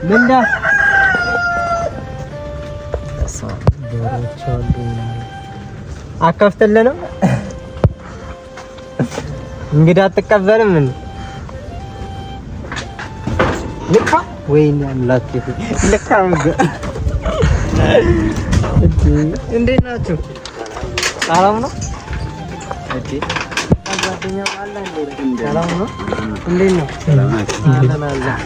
ምንዳ ዶሮዎች አሉ። አከፍትልንም እንግዳ አትቀበልም። ምን ልካ ወይኔ አምላክ ልካ እንዴት ናችሁ? ሰላም ነው? ሰላም ነው? እንዴት ነው? አለን አለን።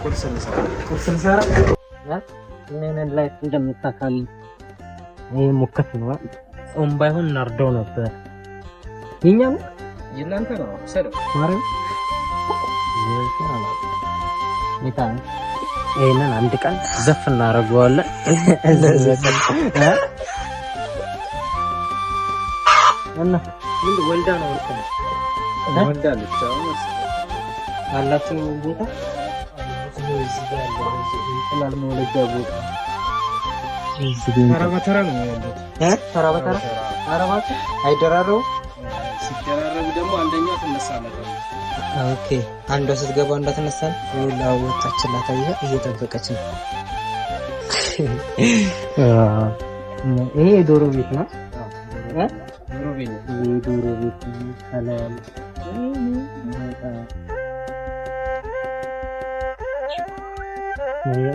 ቁርስ ልሰራ ምን አይነት life እንደምታሳልፍ ይሄ ሙከት ነው። ጾም ባይሆን እናርደው ነበር። የኛ ነው የእናንተ ነው። ሰደው ማርያም ይሄንን አንድ ቀን ዘፍ እናደርገዋለን። እና ምን ወልዳ ነው ወልዳለች አላችሁ ቦታ እንቁላል መውለጃ ቦታ ተራ በተራ ነው ያሉት። ተራ በተራ አረባቸው አይደራረቡ። ሲደራረቡ ደግሞ አንደኛው ትነሳለች። Okay፣ አንዷ ስትገባ አንዷ ትነሳለች። ይኸውልህ ወጣችላት፣ አየህ፣ እየጠበቀች ነው። ይሄ የዶሮ ቤት ነው። ዶሮ ቤት ነው። የዶሮ ቤት ከላይ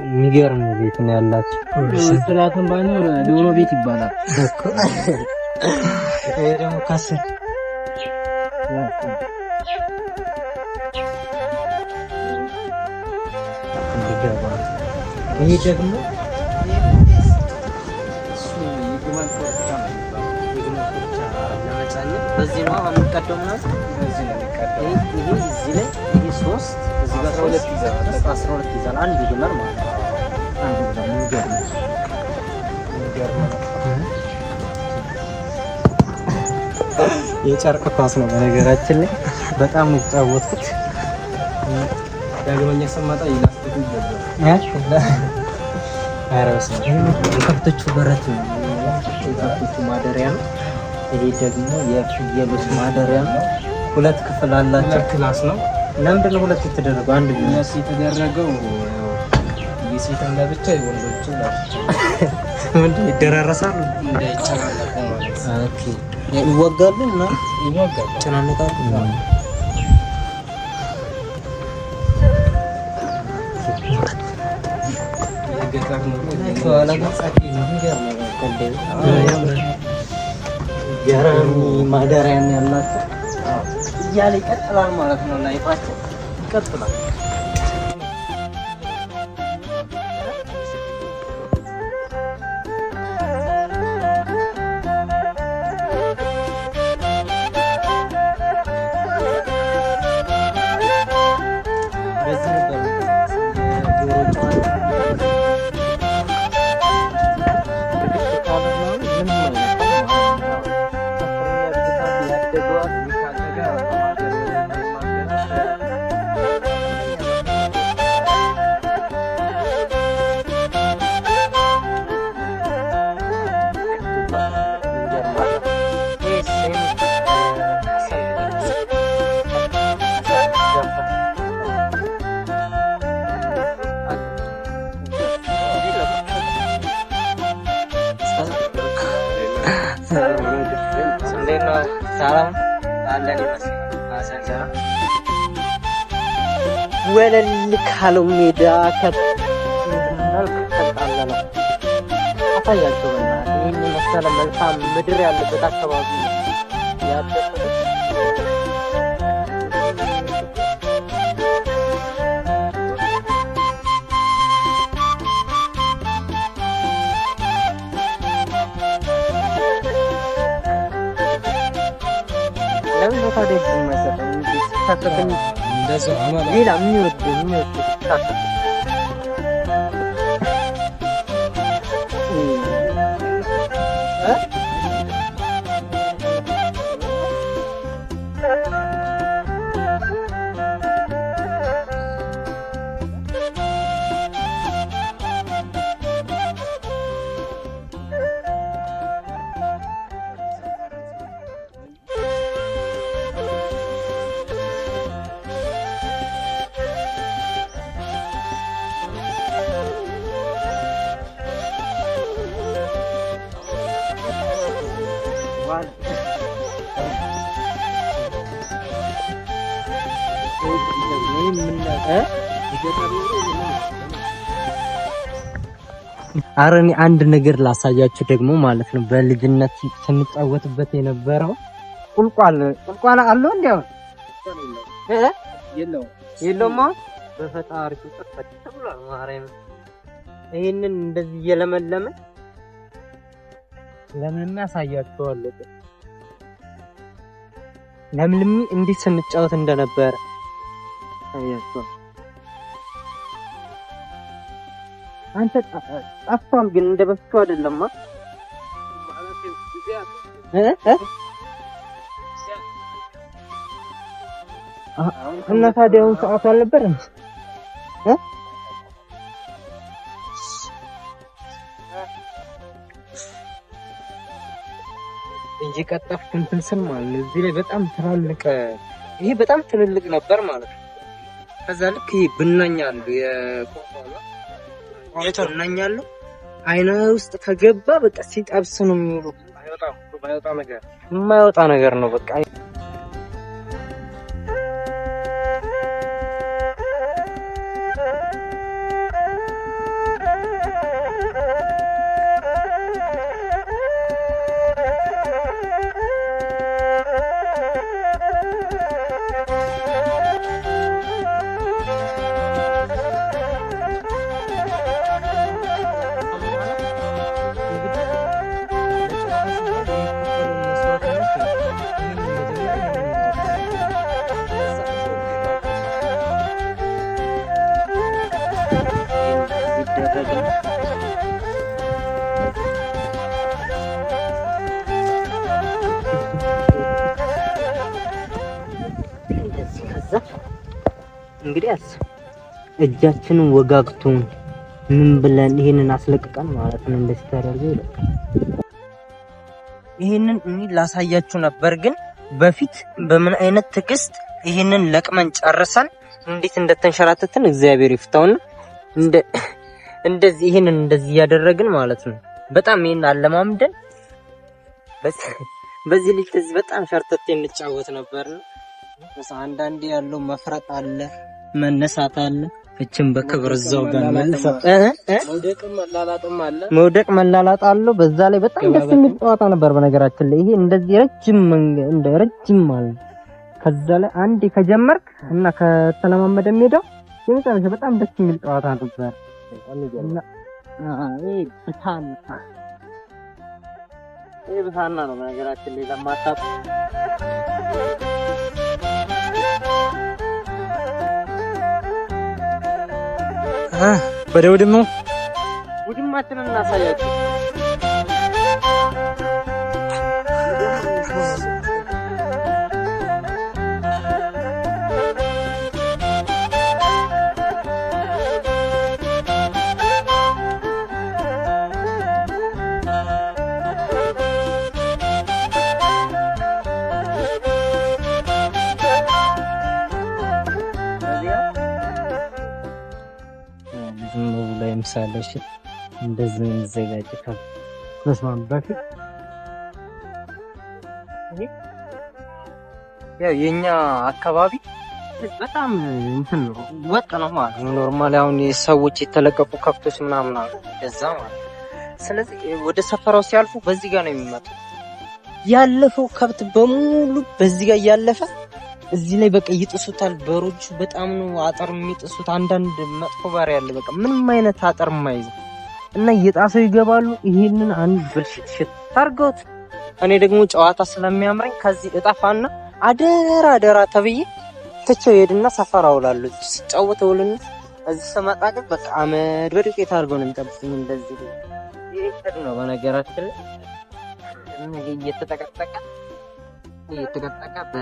የሚገርም ቤት ነው ያላቸው። ስላትን ባይኖር ዶሮ ቤት ይባላል እኮ። ይሄ ደግሞ ከስር እንዲገባ ይሄ ደግሞ የግመል ኮርቻ ነው የሚባለው። የግመል ኮርቻ ለመጫኛ በዚህ ነው የሚቀደው ምናምን በዚህ ነው የሚቀደው። ይሄ እዚህ ላይ ይሄ ሶስት እዚህ ጋር 12 ይዛል። 12 ይዛል። አንዱ ግመል ማለት ነው። አንዱ ግመል የሚገርም የሚገርም ነው። የጨርቅ ኳስ ነው በነገራችን ላይ በጣም ነው የተጫወትኩት። ዳግመኛ ስመጣ ይላስቲኩ ይገዛል። ኧረ በስመ አብ። የከብቶቹ በረት ነው፣ የከብቶቹ ማደሪያ ነው። ይሄ ደግሞ የፍየሎች ማደሪያ ነው። ሁለት ክፍል አላቸው። ሁለት class ነው። ለምንድን ነው ሁለት የተደረገው? አንድ ቢሆን ሁለት የተደረገው ያው የሴትን ለብቻ የወንዶችን ለብቻ ምንድን ይደራረሳሉ? እንዳይጨናነቁ ማለት ነው። Okay፣ ይወጋሉ እና ይዋጋሉ። ይጨናነቃሉ። የገጠር ኑሮ ገራሚ ማደሪያ ነው ያላቸው እያለ ይቀጥላል ማለት ነው። life ኣቸው ይቀጥላል። በዚህ ነበር የዶሮ ጨዋታ። ካደገ በማገር ወደማይማገር እንዴት ነው? ሰላም አለን ይመስገን። ወለል ካለው ሜዳ መልክ ተንጣለለ። አሳያቸው በእናትህ ይህን የመሰለ መልካም ምድር ያለበት አካባቢ ነው ያደኩት። ለምን ነው ታዲያ እጅ የማይሰጠው? ሲታጠቅ እንደዛው አመላ ሌላ የሚወድ ሲታጠቅ እ ኧረ እኔ አንድ ነገር ላሳያችሁ ደግሞ ማለት ነው። በልጅነት ስንጫወትበት የነበረው ቁልቋል ቁልቋል አለው እንዴ? አሁን የለውም የለውም። አሁን በፈጣሪ ፍቅር ተብሏል። ማርያም ይሄንን እንደዚህ እየለመለመ ለምልሜ አሳያችኋለሁ። ለምልሜ እንዴት ስንጫወት እንደነበረ አሳያችኋለሁ። አንተ ጠፍቷል፣ ግን እንደ በፊቱ አይደለም። እና ታዲያ አሁን ሰዓቱ አልነበረም? እየቀጠፍኩ እንትን ስል ማለት ነው። እዚህ ላይ በጣም ትላልቅ ይሄ በጣም ትልልቅ ነበር ማለት ነው። ከዛ ልክ ይሄ ብናኝ አሉ የቆቋላ ብናኝ አሉ አይነ ውስጥ ከገባ በቃ ሲጠብስ ነው የሚውለው። የማይወጣ ነገር ነው በቃ። እንግዲህ እጃችንን ወጋግቶን ምን ብለን ይሄንን አስለቅቀን ማለት ነው። እንደዚህ ተደርጎ ይለቃል። ይሄንን እኔ ላሳያችሁ ነበር፣ ግን በፊት በምን አይነት ትዕግስት ይሄንን ለቅመን ጨርሰን እንዴት እንደተንሸራተትን እግዚአብሔር ይፍታውና እንደዚህ ይሄንን እንደዚህ እያደረግን ማለት ነው። በጣም ይሄን አለማምደን በዚህ ልጅ በጣም ሸርተቴ እንጫወት ነበርና አንዳንዴ ያለው መፍረጥ አለ፣ መነሳት አለ። እችን በክብር እዛው ጋር መውደቅ መላላጥ አለው። በዛ ላይ በጣም ደስ የሚል ጨዋታ ነበር። በነገራችን ላይ ይሄ እንደዚህ ረጅም እንደ ረጅም ማለት ከዛ ላይ አንዴ ከጀመርክ እና ከተለማመደ ሜዳው የመጨረሻ በጣም ደስ የሚል ጨዋታ ነበር። እና ይሄ ብታና ነው በነገራችን ላይ ለማታውቁ ወደ ውድማው ውድማችንን እናሳያችሁ። ለምሳሌ እንደዚህ ነው የሚዘጋጀው። በስመ አብ በፊት ያው የኛ አካባቢ በጣም እንትን ነው ወጥ ነው ማለት ነው። Normally አሁን ሰዎች የተለቀቁ ከብቶች ምናምን አሉ እዛ ማለት ነው። ስለዚህ ወደ ሰፈራው ሲያልፉ በዚህ ጋር ነው የሚመጡት። ያለፈው ከብት በሙሉ በዚህ ጋር እያለፈ እዚህ ላይ በቃ ይጥሱታል። በሮቹ በጣም ነው አጥር የሚጥሱት። አንዳንድ መጥፎ ባሪ ያለ በቃ ምንም አይነት አጥር የማይዝ እና እየጣሰው ይገባሉ። ይሄንን አንድ ብልሽት ሽት አድርገውት እኔ ደግሞ ጨዋታ ስለሚያምረኝ ከዚህ እጠፋና አደራ አደራ ተብዬ ትቼው ሄድና ሰፈራ እውላለሁ። ስጫወት እውልና እዚህ ስመጣ ግን በቃ አመድ በዱቄት አድርገው ነው የሚጠብሱኝ። እንደዚህ ይሄ ነው በነገራችን ላይ እየተጠቀጠቀ እየተጠቀጠቀ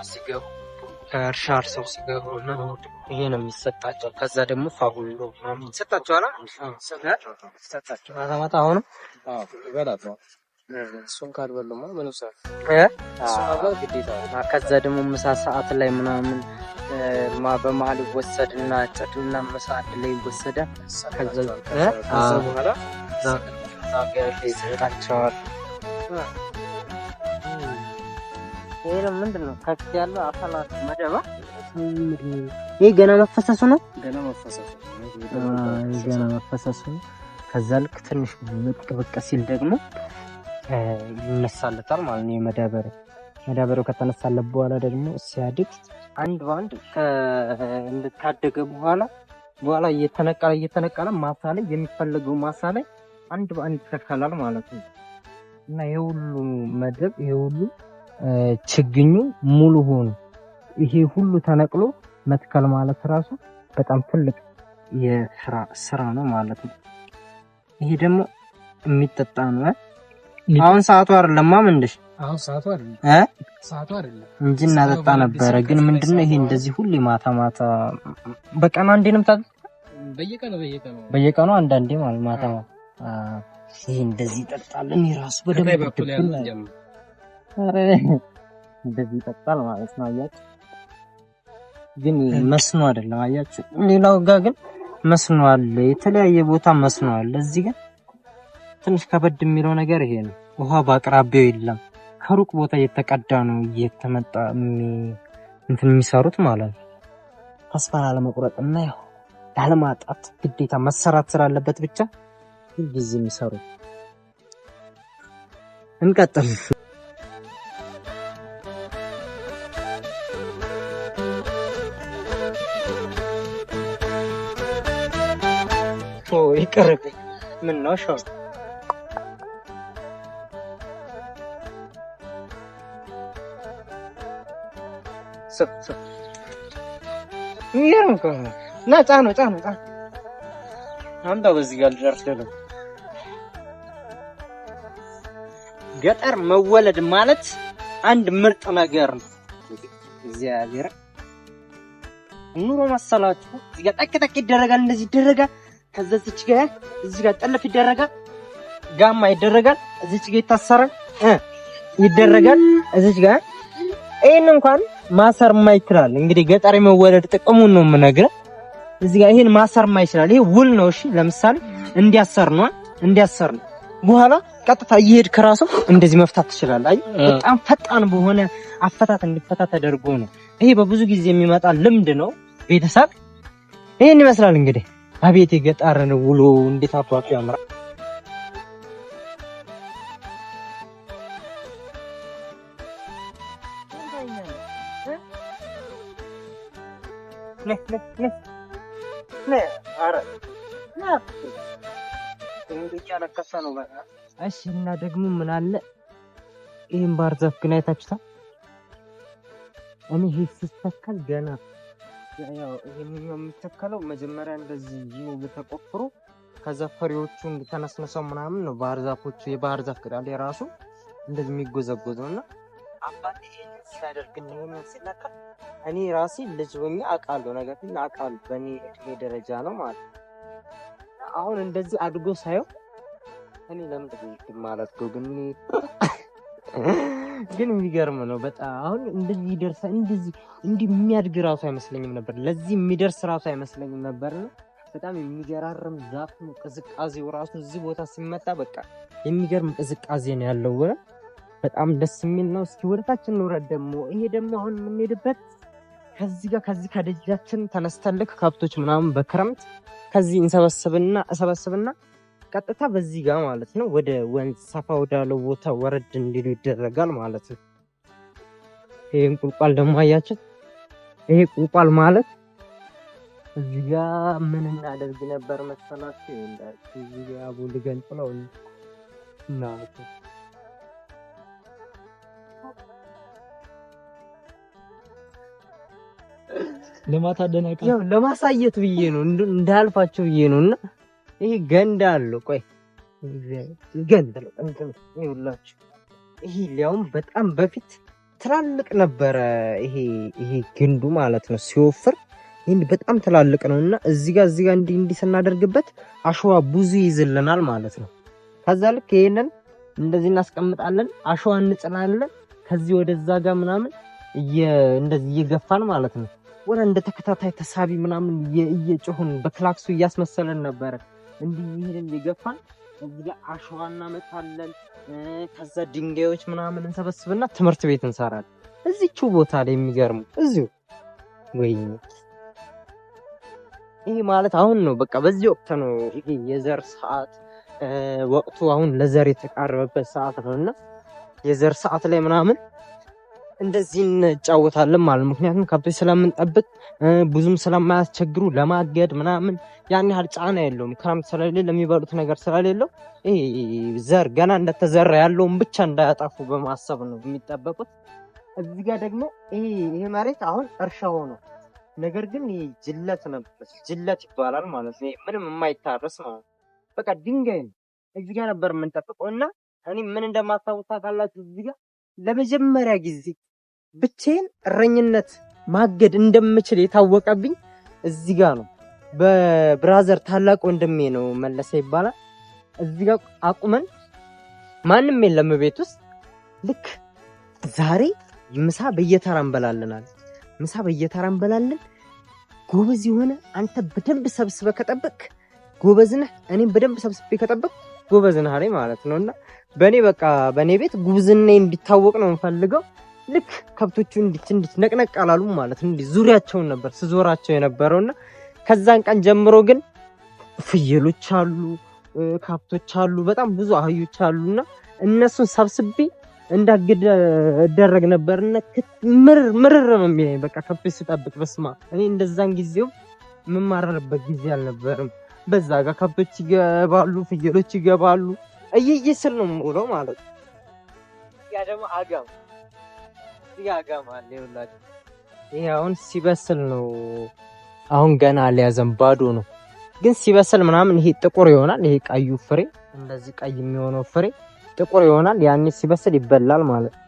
ሲገቡ ከእርሻ አርሰው ሲገቡ ይሄ ነው የሚሰጣቸው። ከዛ ደግሞ ፋጉሎ ይሰጣቸዋል። ይሰጣቸዋል ማታ ማታ አሁንም ይበላሉ። እሱን ካልበሉማ ምንም ሰው እሱን መብላት ግዴታ ነው። ከዛ ደግሞ ምሳ ሰዓት ላይ ምናምን በመሀል ይወሰድና ጭድና ምሳ አንድ ላይ ይወሰዳል። ከዛ በኋላ ይሰጣቸዋል። ይሄ ምንድን ነው? ከፊት ያለው አፈላት መደባ ይሄ ገና መፈሰሱ ነው። ገና መፈሰሱ ገና መፈሰሱ ነው። ከዛ ልክ ትንሽ ብቅ ብቅ ሲል ደግሞ ይነሳለታል ማለት ነው። የመዳበሪያው መዳበሪያው ከተነሳለት በኋላ ደግሞ ሲያድግ አንድ በአንድ ካደገ በኋላ እየተነቀለ እየተነቀለ ማሳ ላይ የሚፈለገው ማሳ ላይ አንድ በአንድ ይተከላል ማለት ነው። እና የሁሉ መደብ የሁሉ ችግኙ ሙሉ ሆኖ ይሄ ሁሉ ተነቅሎ መትከል ማለት ራሱ በጣም ትልቅ የስራ ስራ ነው ማለት ነው። ይሄ ደግሞ የሚጠጣ ነው። አሁን ሰዓቱ አይደለም ምንድሽ? አሁን ሰዓቱ አይደለም ሰዓቱ አይደለም እንጂ እናጠጣ ነበረ። ግን ምንድነው ይሄ እንደዚህ ሁሌ ማታ ማታ በቀን አንዴ ነው የምታጠጣው? በየቀኑ አንዳንዴ ማለት ማታ ማታ ይሄ እንደዚህ ይጠጣል። እኔ ራሱ በደንብ እንደዚህ ይጠጣል ማለት ነው። አያችሁ፣ ግን መስኖ አይደለም። አያችሁ፣ ሌላው ጋር ግን መስኖ አለ፣ የተለያየ ቦታ መስኖ አለ። እዚህ ግን ትንሽ ከበድ የሚለው ነገር ይሄ ነው። ውሃ በአቅራቢያው የለም። ከሩቅ ቦታ እየተቀዳ ነው እየተመጣ እንትን የሚሰሩት ማለት ነው። ተስፋ ላለመቁረጥና ያው ላለማጣት ግዴታ መሰራት ስላለበት ብቻ ሁልጊዜ የሚሰሩት። እንቀጥል። ይቅርብኝ። ምን ነው ሾ የሚገርም እኮ ነው። እና ጫነው ጫነው ጫነው አምጣው በዚህ ጋር ልደርስ ደግሞ። ገጠር መወለድ ማለት አንድ ምርጥ ነገር ነው። እግዚአብሔር ኑሮ መሰላችሁ። እዚህ ጋር ጠቅ ጠቅ ይደረጋል፣ እንደዚህ ይደረጋል። ከዛ እዚች ጋር እዚህ ጋር ጥልፍ ይደረጋል፣ ጋማ ይደረጋል፣ እዚች ጋር ይታሰራል ይደረጋል። እዚች ጋር ይሄን እንኳን ማሰር ማይችላል። እንግዲህ ገጠር የመወለድ ጥቅሙን ነው የምነግርህ። እዚህ ጋር ይሄን ማሰር ማይችላል። ይሄ ውል ነው። እሺ ለምሳሌ እንዲያሰር ነው እንዲያሰር ነው። በኋላ ቀጥታ እየሄድክ ራሱ እንደዚህ መፍታት ትችላለህ። አይ በጣም ፈጣን በሆነ አፈታት እንዲፈታ ተደርጎ ነው። ይሄ በብዙ ጊዜ የሚመጣ ልምድ ነው። ቤተሰብ ይሄን ይመስላል እንግዲህ። አቤት የገጠርን ውሎ እንዴት አባቱ ያምራል። እሺ እና ደግሞ ምን አለ ይሄን ባህር ዛፍ ግን አይታችሁታል? እኔ ይሄ ሲተከል ገና ያው ይሄኛው የሚተከለው መጀመሪያ እንደዚህ ይኸው ተቆፍሮ ከዛ ፍሬዎቹ ተነስንሰው ምናምን ነው ባህር ዛፎቹ የባህር ዛፍ ቅጠል የራሱ እንደዚህ የሚጎዘጎዘው እና አባቴ ይሄንን ሲያደርግ እንደሆነ ሲነካ እኔ ራሴ ልጅ ሆኜ አውቃለሁ። ነገር ግን አውቃለሁ በእኔ እድሜ ደረጃ ነው ማለት ነው። አሁን እንደዚህ አድጎ ሳየው እኔ ለምን ማለት ነው ግን ግን የሚገርም ነው በጣም። አሁን እንደዚህ ይደርሳ እንደዚህ እንዲህ የሚያድግ ራሱ አይመስለኝም ነበር። ለዚህ የሚደርስ ራሱ አይመስለኝም ነበር። በጣም የሚገራርም ዛፍ ነው። ቅዝቃዜው ራሱ እዚህ ቦታ ሲመጣ በቃ የሚገርም ቅዝቃዜ ነው ያለው። በጣም ደስ የሚል ነው። እስኪ ወደታችን እንውረድ ደግሞ። ይሄ ደግሞ አሁን የምንሄድበት ከዚህ ጋር ከዚህ ከደጃችን ተነስተን ልክ ከብቶች ምናምን በክረምት ከዚህ እንሰበስብና ቀጥታ በዚህ ጋር ማለት ነው ወደ ወንዝ ሰፋ ወዳለው ቦታ ወረድ እንዲሉ ይደረጋል ማለት ነው። ይሄን ቁልቋል ደግሞ አያችሁት? ይሄ ቁልቋል ማለት እዚህ ጋር ምን እናደርግ ነበር መሰላችሁ? እዚህ ጋር አቡ ልገንጥለው እና ለማታደናቀፍ ያው ለማሳየት ብዬ ነው እንዳልፋቸው ብዬ ነው። እና ይሄ ገንዳ አለው። ቆይ ገንዳ ነው ይኸውላችሁ። ይሄ ሊያውም በጣም በፊት ትላልቅ ነበረ። ይሄ ግንዱ ማለት ነው ሲወፍር ይሄን በጣም ትላልቅ ነውና እዚህ ጋር እንዲህ እንዲህ ስናደርግበት አሸዋ ብዙ ይይዝልናል ማለት ነው። ከዛ ልክ ይሄንን እንደዚህ እናስቀምጣለን፣ አሸዋ እንጭናለን። ከዚህ ወደዛ ጋር ምናምን እንደዚህ እየገፋን ማለት ነው። ወደ እንደ ተከታታይ ተሳቢ ምናምን እየጮህን በክላክሱ እያስመሰለን ነበረ። እንዲህ ይሄንን እየገፋን እዚህ ጋር አሸዋ እናመጣለን። ከዛ ድንጋዮች ምናምን እንሰበስብና ትምህርት ቤት እንሰራለን። እዚቹ ቦታ ላይ የሚገርሙ እዚሁ ወይ ይሄ ማለት አሁን ነው በቃ በዚህ ወቅት ነው ይሄ የዘር ሰዓት ወቅቱ አሁን ለዘር የተቃረበበት ሰዓት ነውና የዘር ሰዓት ላይ ምናምን እንደዚህ እንጫወታለን ማለት ነው። ምክንያቱም ከብቶች ስለምንጠብቅ ብዙም ስለማያስቸግሩ ለማገድ ምናምን ያን ያህል ጫና የለውም። ክረምት ስለሌለ የሚበሉት ነገር ስለሌለው ይሄ ዘር ገና እንደተዘራ ያለውን ብቻ እንዳያጠፉ በማሰብ ነው የሚጠበቁት። እዚህ ጋር ደግሞ ይሄ መሬት አሁን እርሻ ሆኖ ነገር ግን ይሄ ጅለት ነበር፣ ጅለት ይባላል ማለት ነው። ምንም የማይታረስ ማለት ነው። በቃ ድንጋይ ነው። እዚህ ጋር ነበር የምንጠብቀው እና እኔ ምን እንደማስታውስ ታውቃላችሁ? እዚህ ጋር ለመጀመሪያ ጊዜ ብቻዬን እረኝነት ማገድ እንደምችል የታወቀብኝ እዚህ ጋር ነው። በ brother ታላቅ ወንድሜ ነው መለሰ ይባላል። እዚህ ጋር አቁመን ማንም የለም ቤት ውስጥ። ልክ ዛሬ ምሳ በየተራ እንበላለን፣ ምሳ በየተራ እንበላለን። ጎበዝ የሆነ አንተ በደንብ ሰብስበህ ከጠበቅ ጎበዝ ነህ፣ እኔም በደንብ ሰብስቤ ከጠበቅ ጎበዝ ነህ አለኝ ማለት ነውና በኔ በቃ በኔ ቤት ጉብዝናዬ እንዲታወቅ ነው የምፈልገው። ልክ ከብቶቹ እንዲት ነቅነቅ አላሉም ማለት ነው። ዙሪያቸውን ነበር ስዞራቸው የነበረውና ከዛን ቀን ጀምሮ ግን ፍየሎች አሉ፣ ከብቶች አሉ፣ በጣም ብዙ አህዮች አሉና እነሱን ሰብስቤ እንዳግድ እደረግ ነበርና ምርር ነው የሚለኝ በቃ ከብቶች ስጠብቅ። በስማ እኔ እንደዛን ጊዜው የምማረርበት ጊዜ አልነበርም። በዛ ጋር ከብቶች ይገባሉ፣ ፍየሎች ይገባሉ። እየየ ስል ነው የምውለው ማለት ነው። ያ ደግሞ አጋም አጋም አለ ይኸውላችሁ። ይሄ አሁን ሲበስል ነው። አሁን ገና አልያዘም ባዶ ነው። ግን ሲበስል ምናምን ይሄ ጥቁር ይሆናል። ይሄ ቀዩ ፍሬ እንደዚህ ቀይ የሚሆነው ፍሬ ጥቁር ይሆናል። ያኔ ሲበስል ይበላል ማለት ነው።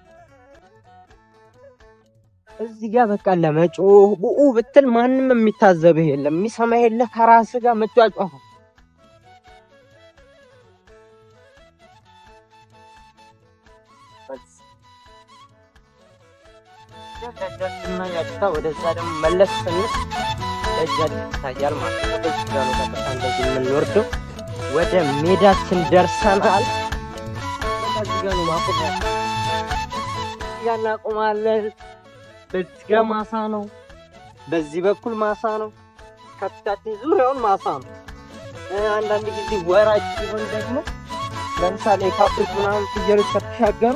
እዚህ ጋር በቃ ለመጮህ ቡኡ ብትል ማንም የሚታዘብህ የለም፣ የሚሰማ የለ። ከራስህ ጋር መጫጫህ ወደዛ ደግሞ መለስ ስንል ደጃች ይታያል ማለት ነው። በዚህ ጋር ነው ቀጥታ እንደዚህ የምንወርደው። ወደ ሜዳችን ደርሰናል። እዚህ ጋር ነው ማቆሚያ፣ እዚህ ጋር እናቆማለን። በዚህ ጋር ማሳ ነው፣ በዚህ በኩል ማሳ ነው። ከፊታችን ዙሪያውን ማሳ ነው። አንዳንድ ጊዜ ወራጅ ሲሆን ደግሞ ለምሳሌ ከብቶች ምናምን ፍየሎች ከተሻገሩ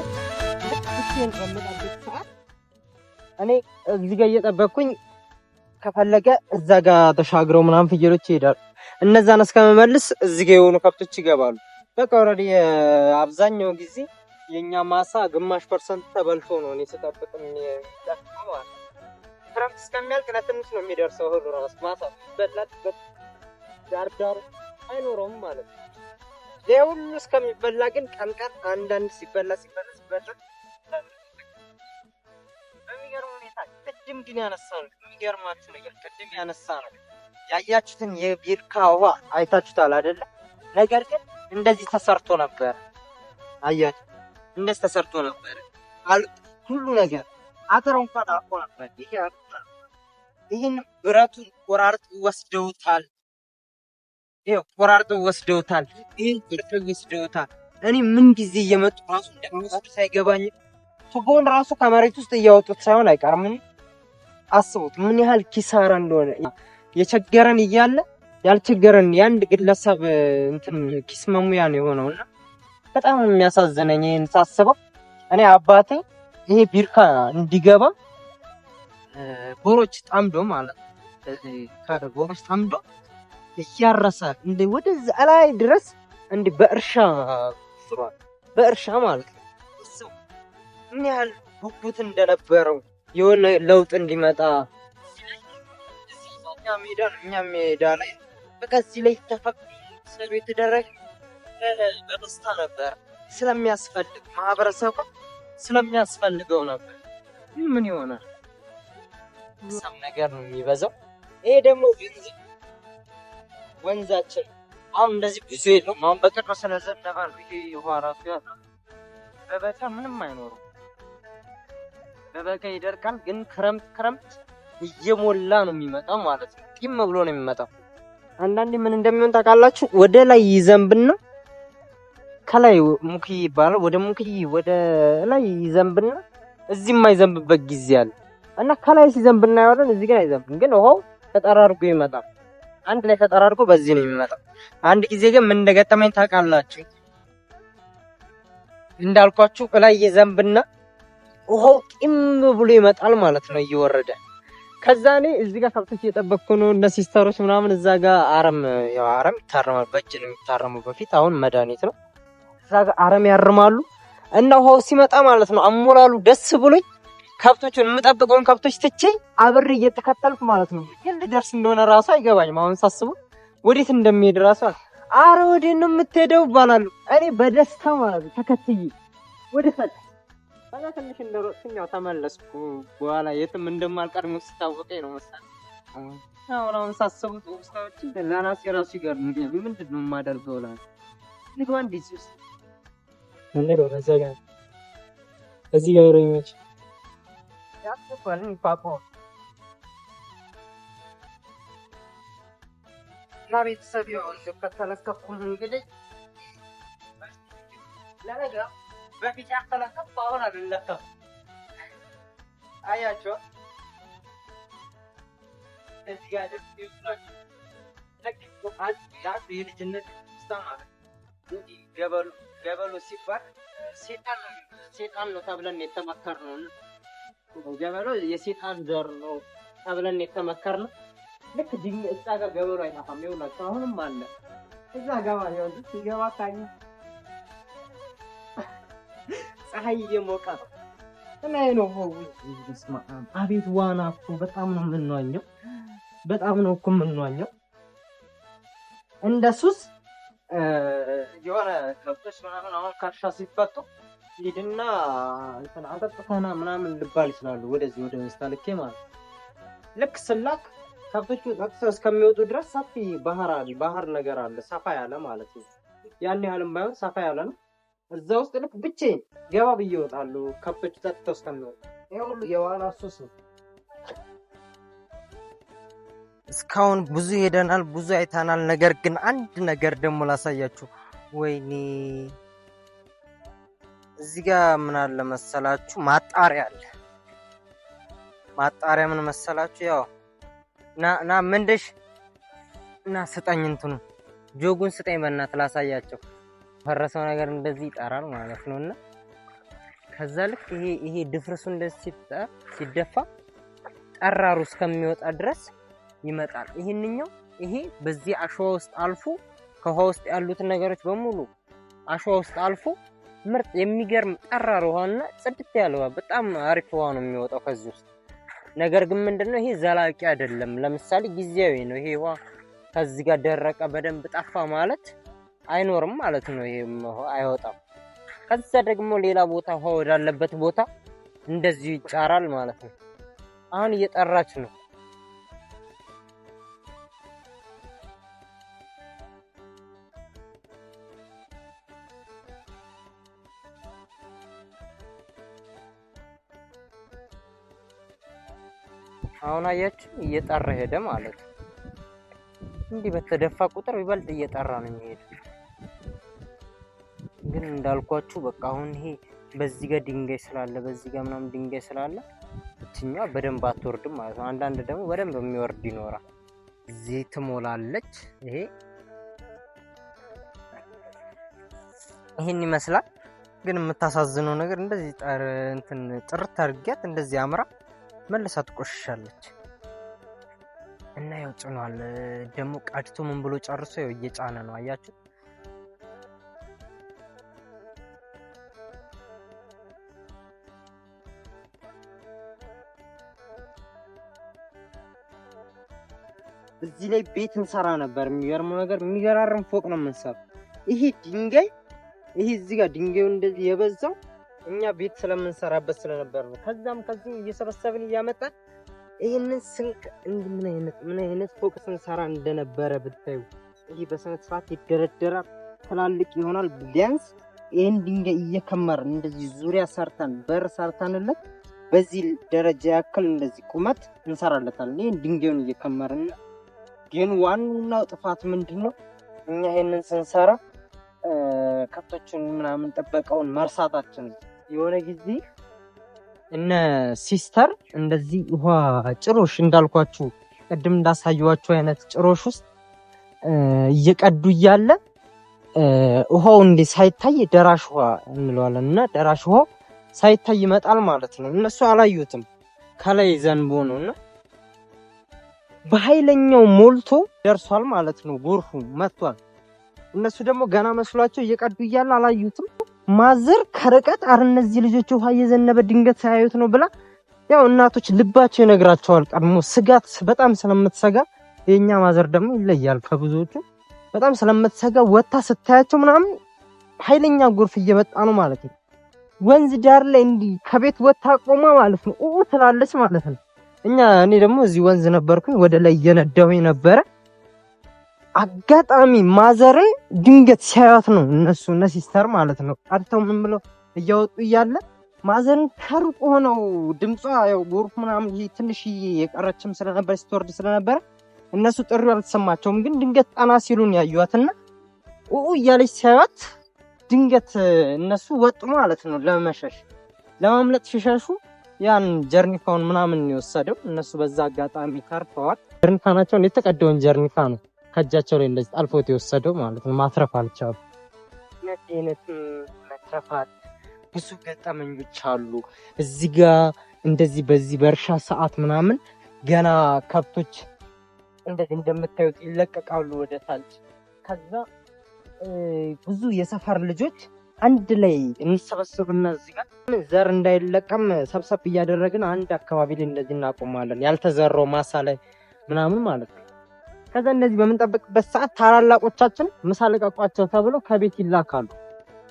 ልክ ብቻዬን በምመጣበት ሰዓት እኔ እዚህ ጋር እየጠበቅኩኝ ከፈለገ እዛ ጋር ተሻግረው ምናምን ፍየሎች ይሄዳሉ። እነዛን እስከመመልስ እዚህ ጋር የሆኑ ከብቶች ይገባሉ። በቃ already አብዛኛው ጊዜ የኛ ማሳ ግማሽ percent ተበልቶ ነው እኔ ስጠብቅ የሚጠፋው ማለት ነው። ክረምት እስከሚያልቅ ለትንሽ ነው የሚደርሰው እህሉ ራሱ ማሳ በላበት ዳር ዳር አይኖረውም ማለት ነው። ይሄ ሁሉ እስከሚበላ ግን ቀን ቀን አንዳንድ ሲበላ ሲበላ ሲበላ በሚገርም ሁኔታ ቅድም ግን ያነሳ ነው። የሚገርማችሁ ነገር ቅድም ያነሳ ነው ያያችሁትን የቢርካ ውሃ አይታችሁታል አይደለ? ነገር ግን እንደዚህ ተሰርቶ ነበር። አያችሁ፣ እንደዚህ ተሰርቶ ነበር። ሁሉ ነገር አጥር እንኳን አልቆ ነበር። ይሄ ይሄን ብረቱን ቆራርጥ ወስደውታል። ይሄ ቆራርጥ ወስደውታል። ይሄን ቆርጠው ወስደውታል። እኔ ምን ጊዜ እየመጡ ራሱ እንደሚወስዱ ሳይገባኝ ቱቦን ራሱ ከመሬት ውስጥ እያወጡት ሳይሆን አይቀርም። አስቡት ምን ያህል ኪሳራ እንደሆነ። የቸገረን እያለ ያልቸገረን የአንድ ግለሰብ እንትን ኪስ መሙያ ነው የሆነውና በጣም የሚያሳዝነኝ ይሄን ሳስበው። እኔ አባቴ ይሄ ቢርካ እንዲገባ ቦሮች ጠምዶ ማለት ነው፣ ቦሮች ጠምዶ እያረሰ እንደ ወደዛ ላይ ድረስ እንደ በእርሻ በእርሻ ማለት ነው። ምን ያህል ጉጉት እንደነበረው የሆነ ለውጥ እንዲመጣ እኛ ሜዳ ላይ በቃ እዚህ ላይ ተፈቅዶ የተደረገ በደስታ ነበር። ስለሚያስፈልግ ማህበረሰቡ ስለሚያስፈልገው ነበር። ምን ይሆናል ሰም ነገር ነው የሚበዛው። ይሄ ደግሞ ወንዛችን አሁን እንደዚህ ብዙ የለውም። አሁን በቅርብ ስለዘነበ ነው ይሄ ውሃ ራሱ ያለው። በበጋ ምንም አይኖርም። በበጋ ይደርቃል። ግን ክረምት ክረምት እየሞላ ነው የሚመጣው ማለት ነው። ጢም ብሎ ነው የሚመጣው። አንዳንዴ ምን እንደሚሆን ታውቃላችሁ? ወደ ላይ ይዘንብና ከላይ ሙክይ ይባላል። ወደ ሙክይ ወደ ላይ ይዘንብና እዚህ የማይዘንብበት ጊዜ አለ እና ከላይ ሲዘንብ እናየዋለን። እዚህ ግን አይዘንብም። ግን ውሃው ተጠራርጎ ይመጣል። አንድ ላይ ተጠራርጎ በዚህ ነው የሚመጣው። አንድ ጊዜ ግን ምን እንደገጠመኝ ታውቃላችሁ? እንዳልኳችሁ እላይ የዘንብና ውሃው ጢም ብሎ ይመጣል ማለት ነው እየወረደ። ከዛ እኔ እዚህ ጋር ከብቶች እየጠበቅኩ ነው፣ እነ sister ኦች ምናምን እዛ ጋር አረም፣ ያው አረም ይታረማል፣ በእጅ ነው የሚታረመው በፊት፣ አሁን መድኃኒት ነው። እዛ ጋር አረም ያርማሉ እና ውሃው ሲመጣ ማለት ነው አሞላሉ ደስ ብሎኝ ከብቶቹን የምጠብቀውን ከብቶች ትቼ አብሬ እየተከተልኩ ማለት ነው። ግን ልደርስ እንደሆነ ራሱ አይገባኝም። አሁን ሳስበው ወዴት እንደሚሄድ ራሱ አረ ወዴት ነው የምትሄደው ይባላሉ። እኔ በደስታ ማለት ነው ተከትዬ ወደ ታች በዛ ትንሽ እንደሮጥኩኝ ያው ተመለስኩ። በኋላ የትም እንደማልቀር ስታወቀኝ ነው መሰለኝ። አሁን ሳስበው ውስጣዎች ለራሴ ራሱ ይገርምኛል። ምንድን ነው የማደርገው እላለሁ። ንግባ እንዴት ውስጥ እንግባ በዛ ጋር እዚህ ጋር ነው የሚመች ያስባል ፓፓ እና ቤተሰብ ያው ከተለከፍኩ እንግዲህ ለነገ በፊት ያልተለከፍኩ አሁን አልለከፍኩም። አያቸው እዚህ ጋር የልጅነት ማለት እንዲህ ገበሉ ገበሉ ሲባል ሴጣን ነው ተብለን የተመከርነው። ገበሎ የሴጣን ዘር ነው ተብለን የተመከርነው። ልክ እዛ ጋር ገበሎ አይጠፋም። ይኸውላችሁ አሁንም አለ እዛ ገባ ሲገባ ካኝ ፀሐይ እየሞቀ ነው እና ነው። አቤት ዋና እኮ በጣም ነው የምንዋኘው፣ በጣም ነው እኮ የምንዋኘው። እንደ ሱስ የሆነ ከብቶች ምናምን አሁን ከእርሻ ሲፈቱ ሂድና እንትን አጠጥተና ምናምን ልባል ይችላሉ። ወደዚህ ወደ ስታልኬ ማለት ልክ ስላክ ከብቶቹ ጠጥተው እስከሚወጡ ድረስ ሰፊ ባህር አለ፣ ባህር ነገር አለ፣ ሰፋ ያለ ማለት ነው። ያን ያህልም ባይሆን ሰፋ ያለ ነው። እዛ ውስጥ ልክ ብቻዬን ገባ ብዬ እወጣለሁ፣ ከብቶቹ ጠጥተው እስከሚወጡ። ይሄ ሁሉ የዋና ሱስ ነው። እስካሁን ብዙ ሄደናል፣ ብዙ አይተናል። ነገር ግን አንድ ነገር ደግሞ ላሳያችሁ። ወይኔ እዚህ ጋር ምን አለ መሰላችሁ? ማጣሪያ አለ። ማጣሪያ ምን መሰላችሁ? ያው ና ና ምንድሽ እና ስጠኝ፣ እንትኑ ጆጉን ስጠኝ፣ በእናትህ ላሳያቸው። ፈረሰው ነገር እንደዚህ ይጠራል ማለት ነውና ከዛ ልክ ይሄ ድፍርሱ እንደዚህ ሲደፋ ጠራሩ እስከሚወጣ ድረስ ይመጣል። ይሄንኛው ይሄ በዚህ አሸዋ ውስጥ አልፎ ከውሃ ውስጥ ያሉትን ነገሮች በሙሉ አሸዋ ውስጥ አልፎ ምርጥ የሚገርም ጠራር ውሃና ጽድት ያለ ውሃ በጣም አሪፍ ውሃ ነው የሚወጣው ከዚህ ውስጥ። ነገር ግን ምንድነው ይሄ ዘላቂ አይደለም። ለምሳሌ ጊዜያዊ ነው። ይሄ ውሃ ከዚህ ጋር ደረቀ በደንብ ጠፋ ማለት አይኖርም ማለት ነው። ይሄ ውሃ አይወጣም። ከዛ ደግሞ ሌላ ቦታ ውሃ ወዳለበት ቦታ እንደዚሁ ይጫራል ማለት ነው። አሁን እየጠራች ነው። አሁን አያችሁ እየጠራ ሄደ ማለት ነው። እንዲህ በተደፋ ቁጥር ይበልጥ እየጠራ ነው የሚሄደው። ግን እንዳልኳችሁ በቃ አሁን ይሄ በዚህ ጋር ድንጋይ ስላለ በዚህ ጋር ምናምን ድንጋይ ስላለ እችኛዋ በደንብ አትወርድም ማለት ነው። አንዳንድ ደግሞ በደንብ የሚወርድ ይኖራል። እዚህ ትሞላለች። ይሄ ይሄን ይመስላል። ግን የምታሳዝነው ነገር እንደዚህ እንትን ጥርት አድርጊያት እንደዚህ አምራ መልሳ ትቆሽሻለች። እና ያው ጭኗል ደግሞ ቀድቶ ምን ብሎ ጨርሶ ያው እየጫነ ነው። አያችሁ እዚህ ላይ ቤት እንሰራ ነበር። የሚገርመው ነገር የሚገራርም ፎቅ ነው የምንሰራው። ይሄ ድንጋይ ይሄ እዚህ ጋር ድንጋዩ እንደዚህ የበዛው እኛ ቤት ስለምንሰራበት ስለነበር ነው። ከዛም ከዚህ እየሰበሰብን እያመጣን ይህንን ስንቅ ምን አይነት ፎቅ ስንሰራ እንደነበረ ብታዩ። ይሄ በስነ ስርዓት ይደረደራል፣ ትላልቅ ይሆናል። ቢያንስ ይህን ድንጋይ እየከመርን እንደዚህ ዙሪያ ሰርተን በር ሰርተንለት በዚህ ደረጃ ያክል እንደዚህ ቁመት እንሰራለታለን። ይህን ድንጋዩን እየከመርን ግን ዋናው ጥፋት ምንድን ነው? እኛ ይህንን ስንሰራ ከብቶችን ምናምን ጥበቃውን መርሳታችን። የሆነ ጊዜ እነ sister እንደዚህ ውሃ ጭሮሽ እንዳልኳችሁ ቅድም እንዳሳየኋችሁ አይነት ጭሮሽ ውስጥ እየቀዱ እያለ ውሃው እንዲህ ሳይታይ ደራሽ ውሃ እንለዋለን እና ደራሽ ውሃው ሳይታይ ይመጣል ማለት ነው። እነሱ አላዩትም፣ ከላይ ዘንቦ ነው እና በኃይለኛው ሞልቶ ደርሷል ማለት ነው። ጎርፉ መጥቷል። እነሱ ደግሞ ገና መስሏቸው እየቀዱ እያለ አላዩትም። ማዘር ከርቀት አረ እነዚህ ልጆች ውሃ እየዘነበ ድንገት ሳያዩት ነው ብላ፣ ያው እናቶች ልባቸው ይነግራቸዋል ቀድሞ ስጋት በጣም ስለምትሰጋ፣ የኛ ማዘር ደግሞ ይለያል ከብዙዎቹ፣ በጣም ስለምትሰጋ ወታ ስታያቸው ምናምን ኃይለኛ ጎርፍ እየመጣ ነው ማለት ነው። ወንዝ ዳር ላይ እንዲህ ከቤት ወታ ቆማ ማለት ነው ኡ ትላለች ማለት ነው። እኔ ደግሞ እዚህ ወንዝ ነበርኩኝ፣ ወደ ላይ እየነዳሁኝ ነበረ። አጋጣሚ ማዘርን ድንገት ሲያዩት ነው እነሱ እነ sister ማለት ነው ቀድተው ምን ብለው እያወጡ እያለ ማዘርን ከሩቅ ሆነው ድምጿ ያው ጎርፍ ምናምን ይሄ ትንሽዬ የቀረችም ስለነበረ ስትወርድ ስለነበረ እነሱ ጥሪው አልተሰማቸውም። ግን ድንገት ጠና ሲሉን ያዩዋትና ኡ እያለች ሲያዩት ድንገት እነሱ ወጡ ማለት ነው ለመሸሽ ለማምለጥ ሲሸሹ ያን ጀርኒካውን ምናምን የወሰደው እነሱ በዛ አጋጣሚ ተርፈዋል። ጀርኒካናቸውን የተቀደውን ጀርኒካ ነው ከእጃቸው ላይ እንደዚህ ጠልፎት የወሰደው ማለት ነው። ማትረፍ አልቻሉ። አይነት መትረፋት ብዙ ገጠመኞች አሉ። እዚህ ጋ እንደዚህ በዚህ በእርሻ ሰዓት ምናምን ገና ከብቶች እንደዚህ እንደምታዩት ይለቀቃሉ ወደ ታች። ከዛ ብዙ የሰፈር ልጆች አንድ ላይ እንሰበሰብና እዚህ ጋር ዘር እንዳይለቀም ሰብሰብ እያደረግን አንድ አካባቢ ላይ እንደዚህ እናቆማለን። ያልተዘራው ማሳ ላይ ምናምን ማለት ነው። ከዛ እንደዚህ በምንጠብቅበት ሰዓት ታላላቆቻችን ምሳ ልቀቋቸው ተብለው ከቤት ይላካሉ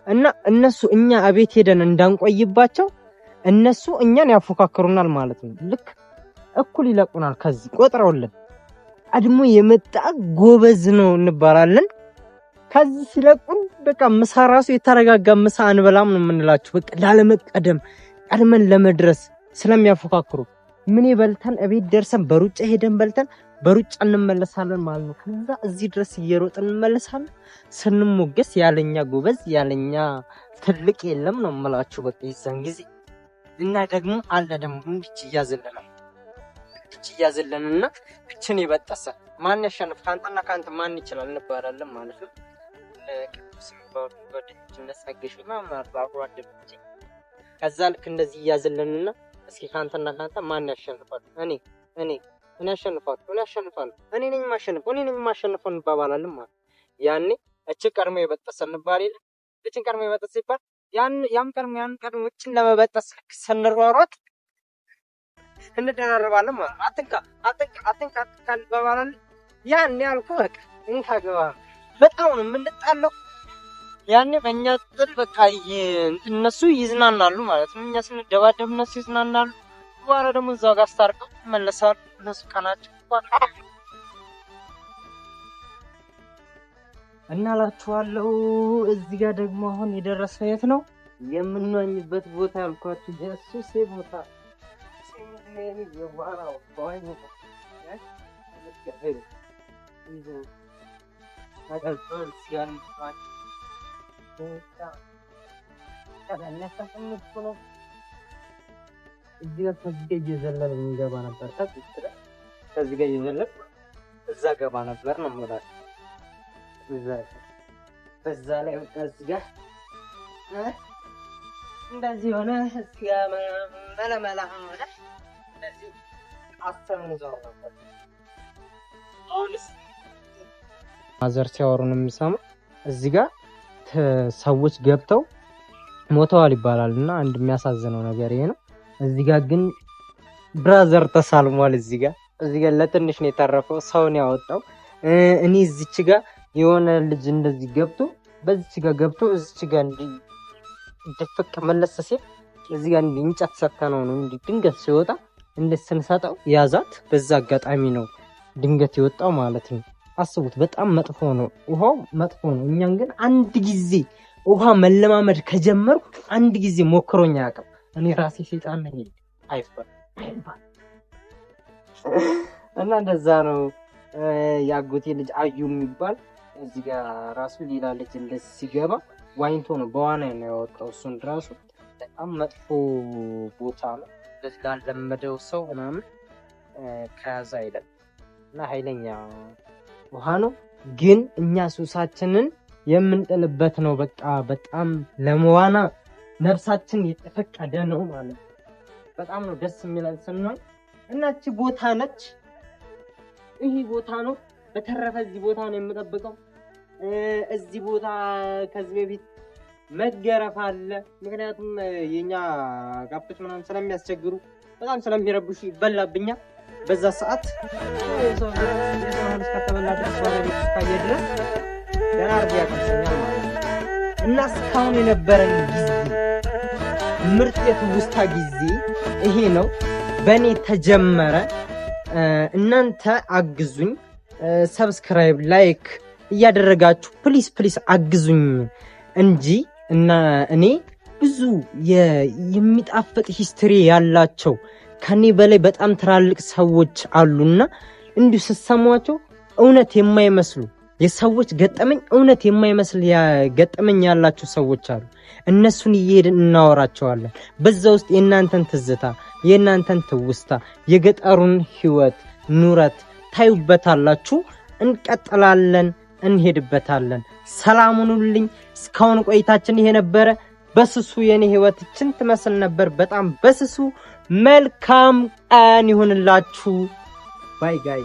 እና እነሱ እኛ እቤት ሄደን እንዳንቆይባቸው እነሱ እኛን ያፎካክሩናል ማለት ነው። ልክ እኩል ይለቁናል። ከዚህ ቆጥረውልን ቀድሞ የመጣ ጎበዝ ነው እንባላለን። ከዚህ ሲለቁን በቃ ምሳ ራሱ የተረጋጋ ምሳ አንበላም ነው የምንላችሁ። በቃ ላለመቀደም ቀድመን ለመድረስ ስለሚያፎካክሩ ምን በልተን እቤት ደርሰን በሩጫ ሄደን በልተን በሩጫ እንመለሳለን ማለት ነው። ከዛ እዚህ ድረስ እየሮጥን እንመለሳለን። ስንሞገስ ያለኛ ጎበዝ ያለኛ ትልቅ የለም ነው የምላችሁ። በቃ የዛን ጊዜ እና ደግሞ አለ ደግሞ እንዲች እያዘለናል እንዲች እያዘለንና እችን የበጠሰ ማን ያሸንፍ ከአንተና ከአንተ ማን ይችላል እንባላለን ማለት ነው። ቅዱስ የሚባሉ ጓደኞች እነጸግሽ ምናምን አብሮ አደጎቼ። ከዛ ልክ እንደዚህ እያዘለንና እስኪ ከአንተና ከአንተ ማን ያሸንፋል? እኔ እኔ እኔ አሸንፋለሁ እኔ አሸንፋለሁ እኔ ነኝ የማሸንፈው እኔ ነኝ የማሸንፈው እንባባላለን ማለት ያኔ እችን ቀድሞ የበጠሰ እንባል የለ እችን ቀድሞ የበጠሰ ይባል ያን ያም ቀድሞ ያን ቀድሞ እችን ለመበጠስ ልክ ስንሯሯጥ እንደራረባለን ማለት ነው። አትንካ አትንካ አትንካ አትንካ እንባባላለን። ያኔ አልኩህ በቃ እንካ ግባ በጣም ነው የምንጣለው። ያኔ በእኛ ጥል በቃ እነሱ ይዝናናሉ ማለት ነው። እኛ ስንደባደብ እነሱ ይዝናናሉ። በኋላ ደግሞ እዛው ጋር አስታርቀው ይመለሳሉ። እነሱ ቀናቸው እና እላችኋለሁ። እዚህ ጋር ደግሞ አሁን የደረስነው የት ነው? የምንዋኝበት ቦታ ያልኳችሁ የሱሴ ቦታ እዚህ ጋር ከዚህ ጋር እየዘለልን እንገባ ነበር። ከዚህ ጋር እየዘለልን እዛ ገባ ነበር ነው የምላችሁ። በዛ ላይ በቃ እዚህ ጋር እንደዚህ ሆነ። እዚህ ጋር መለመላ ሆነ። እንደዚህ አስተምን ዞር ነበር። አሁንስ ማዘር ሲያወሩ ነው የምሰማው። እዚህ ጋር ሰዎች ገብተው ሞተዋል ይባላል እና አንድ የሚያሳዝነው ነገር ይሄ ነው። እዚህ ጋር ግን brother ተሳልሟል። እዚህ ጋር ለትንሽ ነው የተረፈው፣ ሰውን ያወጣው። እኔ እዚች ጋር የሆነ ልጅ እንደዚህ ገብቶ በዚች ጋር ገብቶ እዚች ጋር እንዲህ ድፍቅ መለስ ሲል እዚህ ጋር እንዲህ እንጨት ሰተነው ነው እንዲህ ድንገት ሲወጣ እንደ ስንሰጠው ያዛት። በዛ አጋጣሚ ነው ድንገት የወጣው ማለት ነው። አስቡት፣ በጣም መጥፎ ነው ውሃው፣ መጥፎ ነው። እኛን ግን አንድ ጊዜ ውሃ መለማመድ ከጀመርኩ አንድ ጊዜ ሞክሮኝ አያውቅም። እኔ ራሴ ሰይጣን ነኝ አይባል አይባል እና እንደዛ ነው። የአጎቴ ልጅ አዩ የሚባል እዚህ ጋር ራሱ ሌላ ልጅ እንደዚህ ሲገባ ዋኝቶ ነው በዋና ነው ያወጣው። እሱን ራሱ በጣም መጥፎ ቦታ ነው። ላለመደው ሰው ምናምን ከያዘ አይደለም እና ኃይለኛ ውሃ ነው። ግን እኛ ሱሳችንን የምንጥልበት ነው። በቃ በጣም ለመዋና ነፍሳችን የተፈቀደ ነው ማለት ነው። በጣም ነው ደስ የሚለን ስንሆን እና እቺ ቦታ ነች። ይህ ቦታ ነው። በተረፈ እዚህ ቦታ ነው የምጠብቀው። እዚህ ቦታ ከዚህ በፊት መገረፍ አለ። ምክንያቱም የኛ ከብቶች ምናምን ስለሚያስቸግሩ በጣም ስለሚረብሹ ይበላብኛል። በዛ ሰዓት የሰው እስከተበላ ድረስ ባለቤት እስካየ ድረስ ደህና አድርጎ ያቀምሰኛል ማለት ነው። እና እስካሁን የነበረን ጊዜ ምርጥ የትውስታ ጊዜ ይሄ ነው። በእኔ ተጀመረ። እናንተ አግዙኝ። Subscribe፣ like እያደረጋችሁ please please አግዙኝ እንጂ እና እኔ ብዙ የሚጣፍጥ history ያላቸው ከኔ በላይ በጣም ትላልቅ ሰዎች አሉና እንዲሁ ስትሰሟቸው እውነት የማይመስሉ የሰዎች ገጠመኝ እውነት የማይመስል ገጠመኝ ያላቸው ሰዎች አሉ። እነሱን እየሄድን እናወራቸዋለን። በዛ ውስጥ የእናንተን ትዝታ፣ የእናንተን ትውስታ፣ የገጠሩን ህይወት ኑረት ታዩበታላችሁ። እንቀጥላለን፣ እንሄድበታለን። ሰላም ሁኑልኝ። እስካሁን ቆይታችን ይሄ ነበረ። በስሱ የኔ ህይወት ይችን ትመስል ነበር። በጣም በስሱ። መልካም ቀን ይሁንላችሁ። Bye guys።